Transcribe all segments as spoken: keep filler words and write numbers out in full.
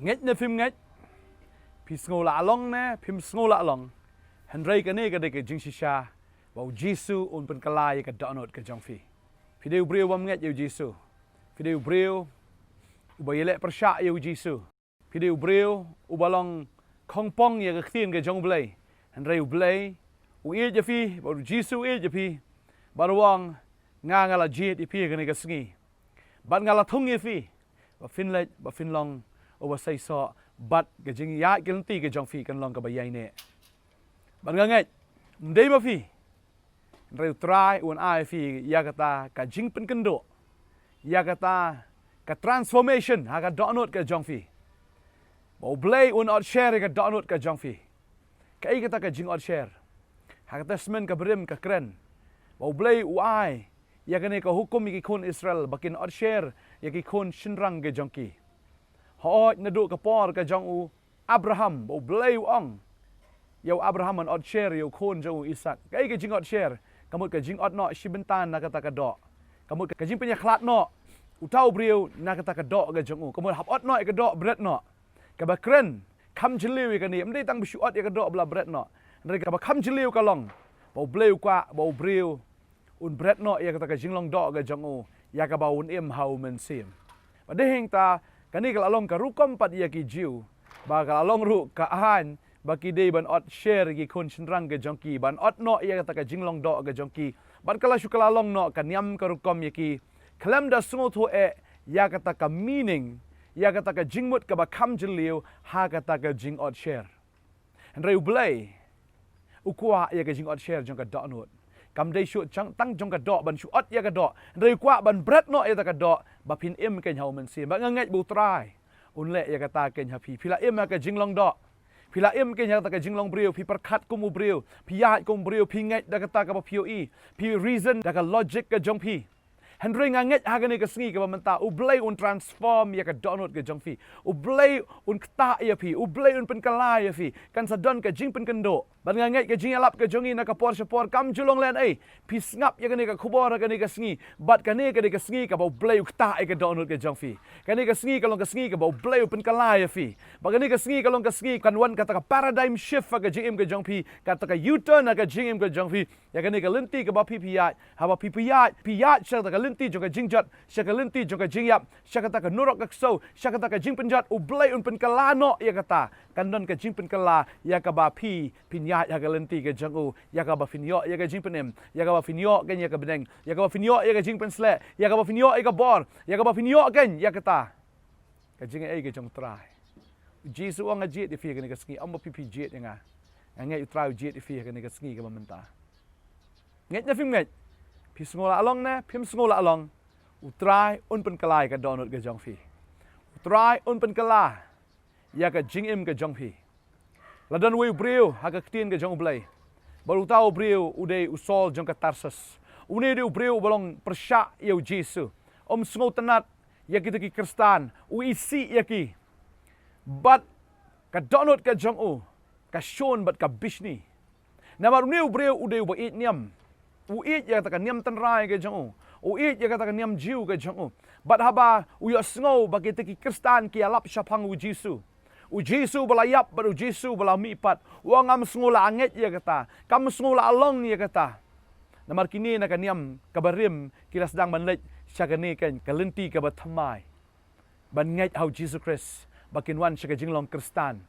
Ngeit ne phim ngeit, phi sngew la long ne phim sngew la long, hynrei kane ka dei ka jingshisha ba u Jisu un pynkylla ïa ka dohnud ka jong phi. Phi dei u briew bym ngeit ïa u Jisu. Phi dei u briew uba ïaleh pyrshah ïa u Jisu. Phi dei u briew uba long khongpong ïa ka ktien ka jong u Blei. Hynrei u Blei u ïeit ïa phi, bad u Jisu u ïeit ïa phi. Bad u ong, nga nga la jied ïa phi ha kane ka sngi. Bad nga la thung ïa phi ba phin leit, ba phin long uba seisoh, bad ka jingïaid ka lynti ka jong phi kan long kaba ïaineh. Bad nga ngeit, ym dei ma phi, hynrei u Trai un ai ïa phi ïa kata ka jingpynkynduh, ïa kata ka transformation ha ka dohnud ka jong phi. Ba u Blei un otsher ïa ka dohnud ka jong phi. Kaei kata ka jingotsher? Ha ka Testament kaba rim ka kren ba u Blei u ai ïa kane ka hukum ïa ki khun Israel ba kin otsher ïa ki khun shynrang ka jong ki. Hooid, naduh ka por ka jong u Abraham, ba u Blei u ong ïa u Abraham ban otsher ïa u khun jong u Isaak. Kaei ka jingotsher? Ka mut ka jingot noh shi bynta na kata ka doh. Ka mut ka jingpynïakhlad noh uta u briew na kata ka doh ka jong u. Ka mut hap ot noh ïa ka doh, bret noh. Kaba kren kham jylliew ïa kane, ym dei tang ba shu ot ïa ka doh ba la bret noh, hynrei kaba kham jylliew ka long ba u Blei u kwah ba u briew un bret noh ïa kata ka jinglong doh ka jong u, ïa kaba un im ha u Mynsiem. Bad dei hangta, kane ka la long ka rukom pat ïa ki Jiw, ba ka la long ruh ka aiñ ba ki dei ban otsher ïa ki khun shynrang ka jong ki, ban ot noh ïa kata ka jinglong doh ka jong ki. Bad ka la shu ka la long noh ka niam ka rukom ïa ki, khlem da sngewthuh eh ïa kata ka meaning, ïa kata ka jingmut kaba kham jylliew ha kata ka jingotsher. Hynrei u Blei u kwah ïa ka jingotsher jong ka dohnud. Kam dei shu tang jong ka doh, ban shu ot ïa ka doh, hynrei u kwah ban bret noh ïa kata ka doh ba phin im keiñ ha u Mynsiem. Bad nga ngeit ba u Trai un leh ïa kata keiñ ha phi. Phi la im ha ka jinglong doh, phi la im keiñ ha kata ka jinglong briew, phi pyrkhat kum u briew, phi ïaid kum u briew, phi ngeit da kata kaba phi ïohi, phi reason da ka logic ka jong phi. Hynrei nga ngeit ha kane ka sngi kaba mynta u Blei un transform ïa ka dohnud ka jong phi. U Blei un ktah ïa phi, u Blei un pynkylla ïa phi. Kan sa don ka jingpynkynduh. Bad nga ngeit ka jingïalap ka jong ngi na ka por sha por kam ju long lehnoh. Phi sngap ïa kane ka khubor ha kane ka sngi. Bad kane ka dei ka sngi kaba u Blei u ktah ïa ka dohnud ka jong phi. Kane ka sngi ka long ka sngi kaba u Blei u pynkylla ïa phi. Bad kane ka sngi ka long ka sngi kan wan kata ka paradigm shift ha ka jingim ka jong phi, kata ka U-turn ha ka jingim ka jong phi. Ïa kane ka lynti kaba phi phi ïaid, haba phi phi ïaid, phi ïaid sha kata ka lynti jong ka jingjot, sha ka lynti jong ka jingïap, sha kata ka nurok ka ksew, sha kata ka jingpynjot, u Blei un pynkylla noh ïa kata. Kan don ka jingpynkylla ïa kaba phi phin ïaid ha ka lynti ka jong u, ïa kaba phin ïoh ïa ka jingpynim, ïa kaba phin ïoh keiñ ïa ka bneng, ïa kaba phin ïoh ïa ka jingpynshlur, ïa kaba phin ïoh ïa ka bor, ïa kaba phin ïoh keiñ ïa kata ka jingaiei ka jong u Trai. U Jisu u ong, nga jied ïa phi ha kane ka sngi, ym ba phi phi jied ïa nga. Nga ngeit u Trai u jied ïa phi ha kane ka sngi kaba mynta. Ngeit ne phim ngeit, phi sngew la long ne phim sngew la long, u Trai un pynkylla ïa ka dohnud ka jong phi. U Trai un pynkylla ïa ka jingim ka jong phi. La don uwei u briew ha ka ktien ka jong u Blei. Bad uta u briew u dei u Saul jong ka Tarsus. Une u dei u briew uba long pyrshah ïa u Jisu. Um sngewtynnad ïa kita ki Khristan, u isih ïa ki. Bad ka dohnud ka jong u ka shun bad ka bishni. Namar une u briew u dei uba ïeit niam. U ïeit ïa kata ka niam tynrai ka jong u. U ïeit ïa kata ka niam Jiw ka jong u. Bad haba u ïohsngew ba kita ki Khristan ki ïalap shaphang u Jisu, u Jisu ba la ïap bad u Jisu ba la mihpat, u ong, ngam sngew la angeit ïa kata, kam sngew la long ïa kata. Namar kine na ka niam kaba rim ki la sdang ban leit sha kane keiñ ka lynti kaba thymmai, ban ngeit ha u Jisu Khrist ba kin wan sha ka jinglong Khristan.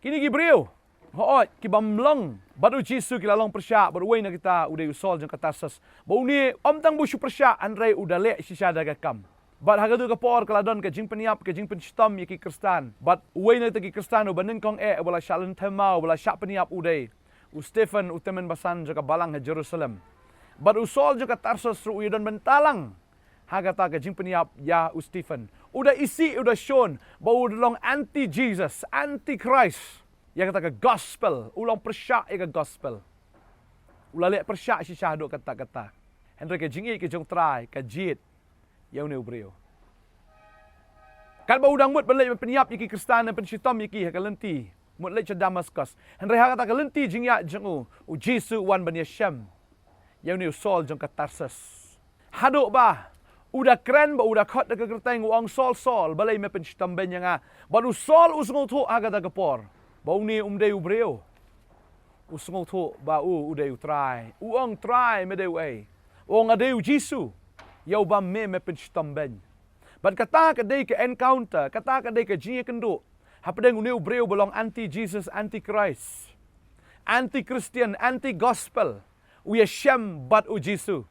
Kine ki briew, hooid, ki bym long bad u Jisu ki la long pyrshah bad uwei na kita u dei u Saul jong ka Tarsus. Ba une ym tang ba u shu pyrshah, hynrei u da leh shisha da ka kam. Bad ha kato ka por ka la don ka jingpynïap, ka jingpynshitom ïa ki Khristan. Bad uwei na kita ki Khristan uba nyngkong eh, uba la shah lynthem maw, uba la shah pynïap u dei u Stephen, u tymmen basan jong ka balang ha Jerusalem. Bad u Saul jong ka Tarsus ruh u ïadon bynta lang ha kata ka jingpynïap ïa u Stephen. U da isih, u da shun ba u da long anti-Jesus, anti-Christ ïa kata ka gospel. U long pyrshah ïa ka gospel. U la leh pyrshah shisha haduh katta katta. Hynrei ka jingïeit ka jong u Trai ka jied ïa une u briew. Katba u dang mut ban leit ban pynïap ïa ki Khristan, ban pynshitom ïa ki ha ka lynti, mut leit sha Damaskus. Hynrei ha kata ka lynti jingïaid jong u, u Jisu u wan ban ïashem ïa une u Saul jong ka Tarsus. Haduh ba U da kren bad u da khot da ka kyrteng, u ong, "Saul, Saul, balei me pynshitom bein ïa nga?" Bad u Saul u sngewthuh ha kata ka por ba une um dei u briew. U sngewthuh ba u, u dei u Trai. U ong, "Trai, me dei uei?" U ong, "Nga dei u Jisu, ïa uba me, me pynshitom bein." Bad kata ka dei ka encounter, kata ka dei ka jingïakynduh hapdeng une u briew ba long anti-Jesus, anti-Christ, anti-Christian, anti-gospel. U ïashem bad u Jisu.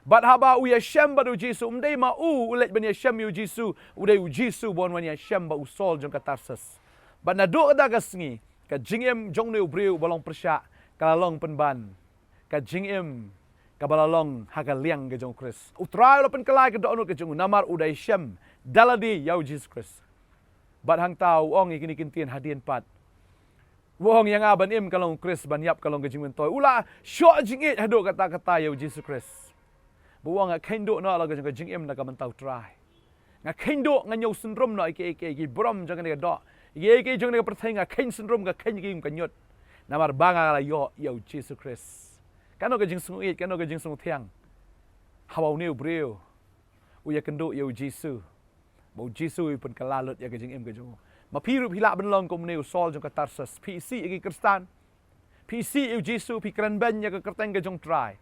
Bad haba u ïashem bad u Jisu, um dei ma u u leit ban ïashem ïa u Jisu, u dei u Jisu ba u wan ïashem bad u Saul jong ka Tarsus. Bad naduh kata ka sngi, ka jingim jong une u briew ba long pyrshah ka la long pynban ka jingim kaba la long ha ka liang ka jong u Khrist. U Trai u la pynkylla ïa ka dohnud ka jong u namar u da ïashem da lade ïa u Jisu Khrist. Bad hangta u ong ïa kine ki ktien hadien pat. U ong, "Ïa nga ban im ka long u Khrist, ban ïap ka long ka jingmyntoi." U la shoh jingïeit haduh katta katta ïa u Jisu Khrist. Bad u ong, "Nga kheiñ duh noh la ka jong ka jingim na ka bynta u Trai. Nga kheiñ duh, nga ñiew synrum noh ïa kiei kiei, ki burom jong kane ka doh, ïa kiei kiei jong kane ka pyrthei, nga kheiñ synrum, nga kheiñ ïa ki kum ka ñiut. Namar ba nga la ïoh ïa u Jisu Khrist." Kano ka jingsngewïeit, kano ka jingsngewthiang haba une u briew u ïakynduh ïa u Jisu, ba u Jisu u pynkylla lut ïa ka jingim ka jong u. Ma phi ruh phi lah ban long kum une u Saul jong ka Tarsus, phi isih ïa ki Khristan, phi isih ïa u Jisu, phi kren bein ïa ka kyrteng ka jong u Trai.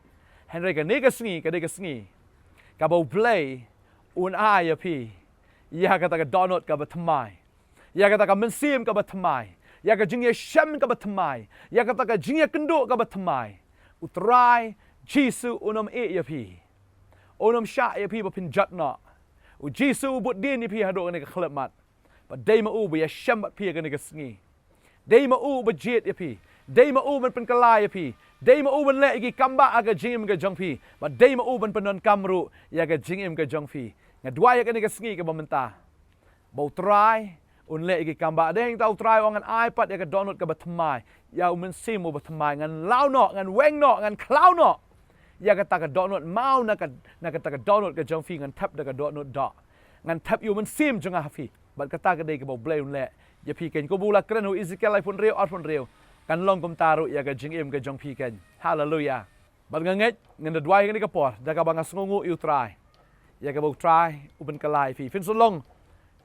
Hynrei kane ka sngi ka dei ka sngi kaba U Blei un ai ïa phi ïa kata ka dohnud kaba thymmai, ïa kata ka mynsiem kaba thymmai, ïa ka jingïashem kaba thymmai, ïa kata ka jingïakynduh kaba thymmai. U Trai Jisu un ym ïeh ïa phi. Un ym shah ïa phi ba phin jot noh. U Jisu u bud dien ïa phi haduh kane ka khyllipmat. Bad dei ma u ba ïashem bad phi ïa kane ka sngi. Dei ma u ba jied ïa phi. Dei ma u ban pynkylla ïa phi. Dei ma u ban leh ïa ki kambah ha ka jingim ka jong phi. Bad dei ma u ban pyndonkam ruh ïa ka jingim ka jong phi. Nga duwai ïa kane ka sngi kaba mynta ba U Trai un leh ïa ki kambah. Dei hangta U Trai u ong, "Ngan ai pat ïa ka dohnud kaba thymmai, ïa u mynsiem uba thymmai. Ngan law noh, ngan weng noh, ngan khlaw noh ïa kata ka dohnud maw na ka, na kata ka dohnud ka jong phi, ngan thep da ka dohnud doh. Ngan thep ïa u mynsiem jong nga ha phi." Bad kata ka dei kaba U Blei un leh ïa phi keiñ. Kumba u la kren ha u Ezekiel laiphew hynriew, arphew hynriew, kan long kumta ruh ïa ka jingim ka jong phi keiñ. Haleluia. Bad nga ngeit, ngan da duwai kane ka por da kaba nga sngewnguh ïa U Trai ïa kaba U Trai u pynkylla ïa phi. Phin sa long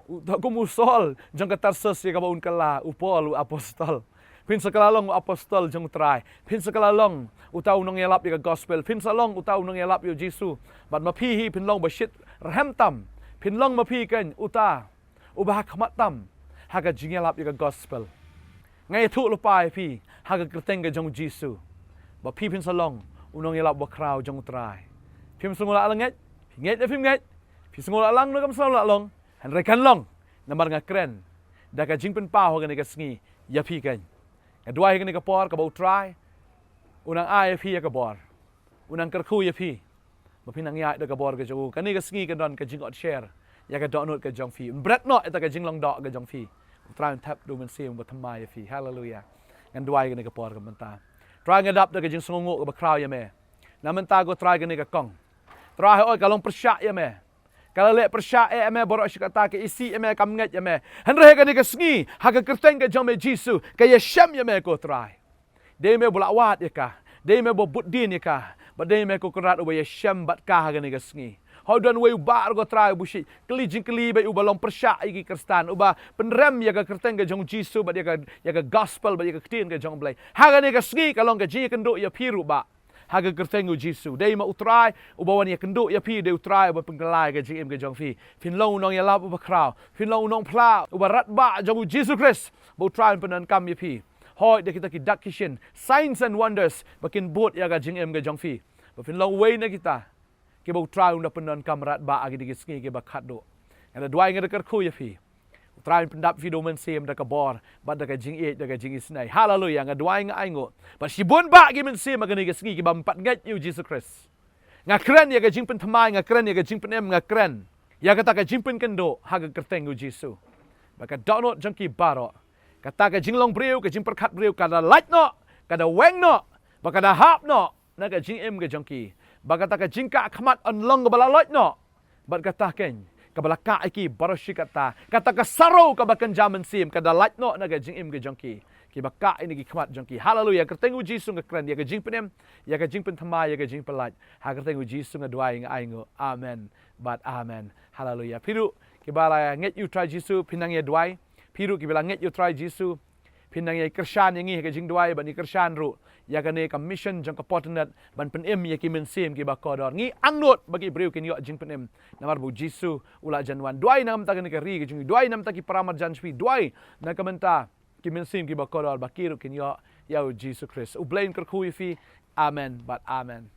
uta kum u Saul jong ka Tarsus ïa kaba un kylla u Paul u apostol. Phin sa kylla long u apostol jong U Trai. Phin sa kylla long uta u nongïalap ïa ka gospel. Phin sa long uta u nongïalap ïa u Jisu. Bad ma phi hi phin long ba shit rhem tam. Phin long ma phi keiñ uta uba ha khmat tam ha ka jingïalap ïa ka gospel. Nga ïathuh lypa ïa phi ha ka kyrteng ka jong u Jisu ba phi phin sa long u nongïalap bakhraw jong U Trai. Phim sngewlah lyngngoh, phi ngeit ne phim ngeit, phi sngewlah lang ne kam sngewlah long, hynrei kan long, namar nga kren da ka jingpynpaw ha kane ka sngi ïa phi keiñ. Nga duwai ha kane ka por kaba U Trai u nang ai ïa phi ïa ka bor, u nang kyrkhu ïa phi, ba phin nang ïaid da ka bor ka jong u. Kane ka sngi kan don ka jingotsher ïa ka dohnud ka jong phi. Bret noh ïa ka jinglong doh ka jong phi. U Trai un thep da u Mynsiem ba thymmai ïa phi. Haleluia. Ngan duwai kane ka por ka mynta. Trai, nga dap da ka jingsngewnguh kaba khraw ïa me. Na mynta ko Trai, kane ka kong, Trai, hooid ka long pyrshah ïa me. Ka la leh pyrshah ïa me baroh shi katta, ka isih ïa me, kam ngeit ïa me. Hynrei ha kane ka sngi ha ka kyrteng ka jong me Jisu, ka ïashem ïa me ko Trai. Dei me ba la wad ïa ka. Dei me ba bud dien ïa ka. Bad dei me ko Kynrad uba ïashem bad ka ha kane ka sngi. Hooid don uwei u bah ko Trai uba shait kylli jingkylli bad uba long pyrshah ïa ki Khristan, uba pynrem ïa ka kyrteng ka jong u Jisu bad ïa ka, ïa ka gospel bad ïa ka ktien ka jong u Blei. Ha kane ka sngi ka long ka jingïakynduh ïa phi ruh bah. Ha ka kyrteng u Jisu. Dei ma U Trai uba wan ïakynduh ïa phi, dei U Trai uba pynkylla ïa ka jingim ka jong phi. Phin long u nongïalap uba khraw. Phin long u nongphla uba radbah jong u Jisu Khrist. Ba U Trai un pyndonkam ïa phi. Hooid da kita ki dak ki shin, signs and wonders, ba kin bud ïa ka jingim ka jong phi. Ba phin long uwei na kita kiba U Trai un da pyndonkam radbah ha kine ki sngi kiba khatduh. Nga da duwai, nga da kyrkhu ïa phi. U Trai un pyndap ïa phi da u Mynsiem, da ka bor bad da ka jingïeit, da ka jingisynei. Haleluia. Nga duwai, nga ainguh ba shibun bah ki mynsiem ha kine ki sngi ki bym pat ngeit ïa u Jisu Khrist. Nga kren ïa ka jingpynthymmai, nga kren ïa ka jingpynim, nga kren ïa kata ka jingpynkynduh ha ka kyrteng u Jisu. Ba ka dohnud jong ki baroh, kata ka jinglong briew, ka jingpyrkhat briew, ka da lait noh, ka da weng noh, ba ka da hap noh na ka jingim ka jong ki. Ba kata ka jingkah khmat yn long kaba la lait noh. Bad kata keiñ kaba la kah ïa ki baroh shi katta, kata ka sorrow kaba kynja mynsiem, ka da lait noh na ka jingim ka jong ki. kiba kah ïa ki khmat jong ki. Haleluya. Kyrteng u Jisu nga kren ïa ka jingpynim, ïa ka jingpynthymmai, ïa ka jingpyllait. Ha kyrteng u Jisu nga duwai, nga ainguh. Amen bad amen. Haleluya. Phi ruh kiba la ngeit ïa u Trai Jisu, phin nang ïa duwai. Phi ruh kiba la ngeit ïa u Trai Jisu, phin nang ïa kyrshan ïa ngi ha ka jingduwai, ban ïa kyrshan ruh ïa kane ka mission jong ka Pop Internet ban pynim ïa ki mynsiem kiba kordor. Ngi angnud ba ki briew kin ïoh jingpynim, namar ba u Jisu u la jan wan. Duwai na ka bynta kane ka ri ka jong ngi, duwai na ka bynta ki para marjan jong phi, duwai na ka bynta ki mynsiem kiba kordor, ba ki ruh kin ïoh ïa u Jisu Khrist. U Blei un kyrkhu ïa phi. Amen bad amen.